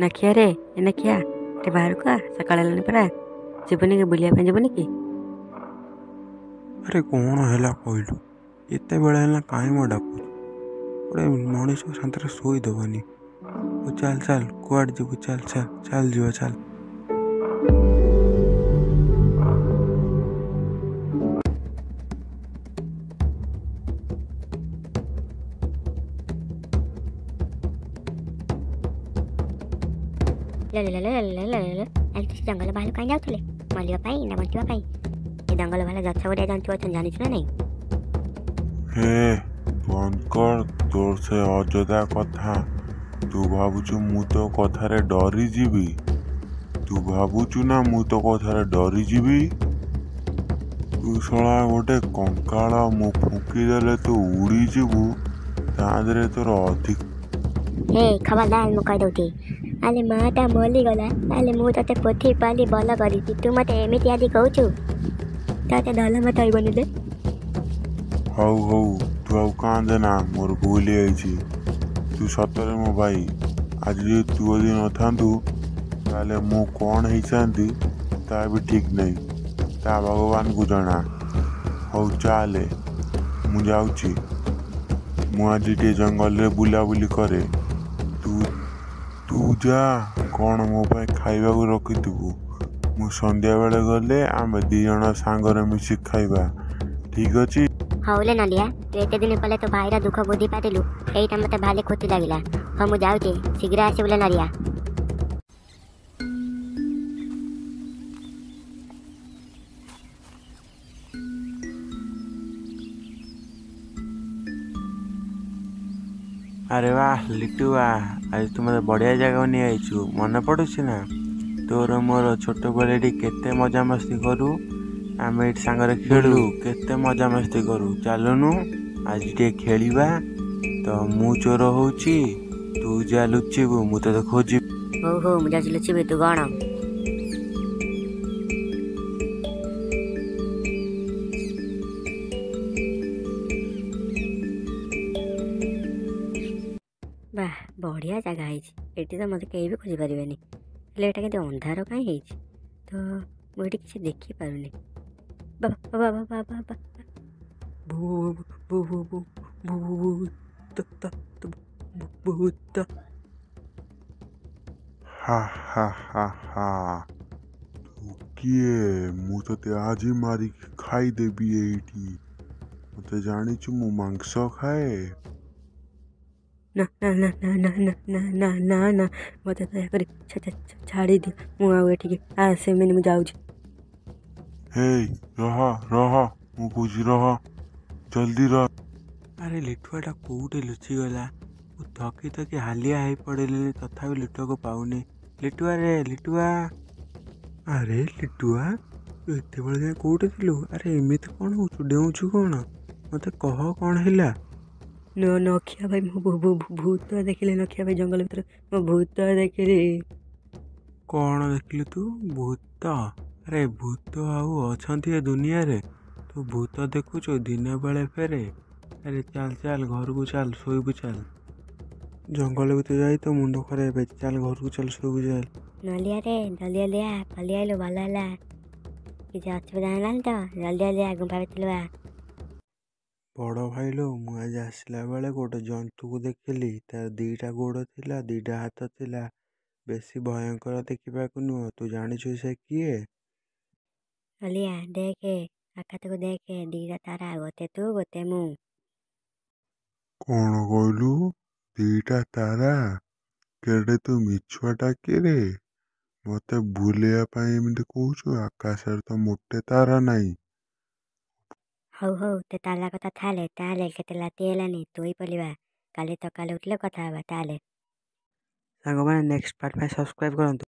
ନଖିଆ ରେ, ଏ ନଖିଆ, ଟିକେ ବାହାରକୁ ଆ। ସକାଳ ହେଲାଣି ପରା। ଯିବୁନି କି ବୁଲିବା ପାଇଁ, ଯିବୁନି କି? ଆରେ କ'ଣ ହେଲା କହିଲୁ? ଏତେବେଳେ ହେଲା କାହିଁ ମୋ ଡାକୁଛୁ? ଗୋଟେ ମଣିଷକୁ ଶାନ୍ତିରେ ଶୋଇଦେବନି। ହଉ ଚାଲ ଚାଲ, କୁଆଡ଼େ ଯିବୁ? ଚାଲ ଚାଲ ଚାଲ, ଯିବା ଚାଲ। ଲୋ ଲୋ ଲୋ ଲୋ ଲୋ ଲୋ, ଆରେ ତୁ ସେ ଜଙ୍ଗଲ ବାହାରକୁ କାହିଁ ଯାଉଥିଲେ? ମରିବା ପାଇଁ ନା ବଞ୍ଚିବା ପାଇଁ? ଏ ଜଙ୍ଗଲ ବାହାରେ ଗଛ ଗୁଡ଼ିଆ ଜନ୍ତୁ ଅଛନ୍ତି, ଜାଣିଛୁ ନା ନାଇଁ? ହେ, ବନ୍ଦ କର ତୋର ସେ ଅଯଥା କଥା। ତୁ ଭାବୁଛୁ ମୁଁ ତୋ କଥାରେ ଡରିଯିବି? ତୁ ଭାବୁଛୁ ନା ମୁଁ ତୋ କଥାରେ ଡରିଯିବି? ତୁ ଶଳା ଗୋଟେ କଙ୍କାଳ, ମୁଁ ଫୁଙ୍କିଦେଲେ ତୁ ଉଡ଼ିଯିବୁ। ତା ଦେହରେ ତୋର ଅଧିକ। ହେ ଖବରଦାର, ମୁଁ କହିଦେଉଛି। ଆରେ ମାଟା ମରିଗଲା, ଆରେ ମୁଁ ତତେ ପୋଥି ପାଲି ଭଲ କରିଛି, ତୁ ମୋତେ ଏମିତି ଆଜି କହୁଛୁ? ତତେ ଦଲମ ଥଇବନି ରେ। ହଉ ହଉ, ତୁ ଆଉ କାନ୍ଦେ ନା, ମୋର ଭୁଲ ହେଇଯାଇଛି। ତୁ ସତରେ ମୋ ଭାଇ। ଆଜି ଯଦି ତୁ ଯଦି ନଥାନ୍ତୁ ତାହେଲେ ମୁଁ କ'ଣ ହେଇଥାନ୍ତି ତା ବି ଠିକ୍ ନାହିଁ, ତା ଭଗବାନଙ୍କୁ ଜଣା। ହଉ ଚାଲେ, ମୁଁ ଯାଉଛି। ମୁଁ ଆଜି ଟିକେ ଜଙ୍ଗଲରେ ବୁଲାବୁଲି କରେ। ତୁ ଯା, କ'ଣ ମୋ ପାଇଁ ଖାଇବାକୁ ରଖିଥିବୁ। ମୁଁ ସନ୍ଧ୍ୟାବେଳେ ଗଲେ ଆମେ 2 ଜଣ ସାଙ୍ଗରେ ମିଶିକି ଖାଇବା, ଠିକ୍ ଅଛି? ହଉଲେ ନଲିଆ, ତୁ ଏତେ ଦିନ ପରେ ତୋ ଭାଇର ଦୁଃଖ ବୁଝି ପାରିଲୁ, ଏଇଟା ମୋତେ ଭାରି ଖୁସି ଲାଗିଲା। ହଉ ମୁଁ ଯାଉଛି, ଶୀଘ୍ର ଆସିବୁ ଲେ ନରିଆ। ଆରେ ବାଃ ଲିଟୁଆ, ଆଜି ତୁ ମୋତେ ବଢ଼ିଆ ଜାଗାକୁ ନେଇଆଇଛୁ। ମନେ ପଡ଼ୁଛି ନା ତୋର ମୋର ଛୋଟବେଳେ ଏଠି କେତେ ମଜାମସ୍ତି କରୁ? ଆମେ ଏଇଠି ସାଙ୍ଗରେ ଖେଳୁ, କେତେ ମଜାମସ୍ତି କରୁ। ଚାଲୁନୁ ଆଜି ଟିକେ ଖେଳିବା। ତ ମୁଁ ଚୋର ହେଉଛି, ତୁ ଯା ଲୁଚିବୁ, ମୁଁ ତୋତେ ଖୋଜିବି। ହଉ ହଉ, ମୁଁ ଯାଉଛି ଲୁଚିବି, ତୁ ଗଣ। ବାଃ, ବଢ଼ିଆ ଜାଗା ହେଇଛି ଏଠି, ତ ମୋତେ କେହି ବି ଖୋଜିପାରିବେନି। ହେଲେ ଏଇଟା କେତେ ଅନ୍ଧାର କାହିଁ ହେଇଛି? ତ ମୁଁ ଏଠି କିଛି ଦେଖିପାରୁନି। ବାବା ବାବା ବାବା ବାବା, ଭୂ ଭୂ ଭୂ ଭୂ ଭୂତ ଭୂତ! ହା ହା ହା ହା, ତୁ କିଏ? ମୁଁ ତୋତେ ଆଜି ମାରିକି ଖାଇଦେବି ଏଇଠି। ମୋତେ ଜାଣିଛୁ, ମୁଁ ମାଂସ ଖାଏ। ନା ନା ନା ନା ନା ନା ନା ନା ନା ନା, ମୋତେ ଦୟାକରି ଛାଡ଼ିଦିଅ। ମୁଁ ଆଉ ଏଠିକି ଆସିବିନି, ମୁଁ ଯାଉଛି। ହେଇ ରହ ରହ, ମୁଁ କହୁଛି ରହ, ଜଲ୍ଦି ରହ। ଆରେ ଲିଟୁଆଟା କେଉଁଠି ଲୁଚିଗଲା? ମୁଁ ଥକି ଥକି ହାଲିଆ ହେଇ ପଡ଼ିଲିଣି, ତଥାପି ଲିଟୁଆକୁ ପାଉନି। ଲିଟୁଆ ରେ, ଲିଟୁଆ! ଆରେ ଲିଟୁଆ, ତୁ ଏତେବେଳେ ଯାଏଁ କେଉଁଠି ଥିଲୁ? ଆରେ ଏମିତି କ'ଣ ହେଉଛୁ, ଡେଉଁଛୁ କ'ଣ? ମୋତେ କହ କ'ଣ ହେଲା? ନଖିଆ ଭାଇ, ମୁଁ ଭୂତ ଦେଖିଲି। ନଖିଆ ଭାଇ, ଜଙ୍ଗଲ ଭିତରେ ମୁଁ ଭୂତ ଦେଖିଲି। କ'ଣ ଦେଖିଲୁ ତୁ? ଭୂତ? ଆରେ ଭୂତ ଆଉ ଅଛନ୍ତି ଏ ଦୁନିଆରେ? ତୁ ଭୂତ ଦେଖୁଛୁ ଦିନ ବେଳେ ଫେରେ? ଆରେ ଚାଲ ଚାଲ, ଘରକୁ ଚାଲ, ଶୋଇବୁ ଚାଲ। ଜଙ୍ଗଲ ଭିତରେ ଯାଇ ତୋ ମୁଣ୍ଡ ଖରାପ ହେଇଛି। ଚାଲ ଘରକୁ ଚାଲ, ଶୋଇବୁ ଚାଲ। ନଲିଆ ରେ, ଜଲ୍ଦି ଜଲ୍ଦି ଆ, ପଳେଇ ଆଇଲୁ ଭଲ ହେଲା। କିଛି ଅସୁବିଧା ହେଲାନି ତ? ଜଲ୍ଦି ଜଲ୍ଦି ଆ, ଗୁମ୍ଫା ଭିତରକୁ ଆ। ବଡ଼ ଭାଇ ଲୋ, ମୁଁ ଆଜି ଆସିଲା ବେଳେ ଗୋଟେ ଜନ୍ତୁକୁ ଦେଖିଲି। ତାର 2ଟା ଗୋଡ଼ ଥିଲା, 2ଟା ହାତ ଥିଲା, ବେଶୀ ଭୟଙ୍କର ଦେଖିବାକୁ ନୁହଁ। ତୁ ଜାଣିଛୁ ସେ କିଏ? ନଲିଆ ଦେଖେ, ଆକାଶକୁ ଦେଖେ, 2ଟା ତାରା, ଗୋଟେ ତୁ ଗୋଟେ ମୁଁ। କ'ଣ କହିଲୁ? 2ଟା ତାରା? କେଡ଼େ ତୁ ମିଛୁଆଟା କିରେ? ମୋତେ ଭୁଲେଇବା ପାଇଁ ଏମିତି କହୁଛୁ। ଆକାଶରେ ତ ମୋଟେ ତାରା ନାହିଁ। ହଉ ହଉ, ତୋ ତାରା କଥା ଥାଲେ। ତାହେଲେ କେତେ ରାତି ହେଲାନି, ଶୋଇ ପଡ଼ିବା। କାଲି ସକାଳେ ଉଠିଲେ କଥା ହେବା ତାହେଲେ। ସାଙ୍ଗମାନେ, ନେକ୍ସଟ ପାର୍ଟ ପାଇଁ ସବସ୍କ୍ରାଇବ୍ କରନ୍ତୁ।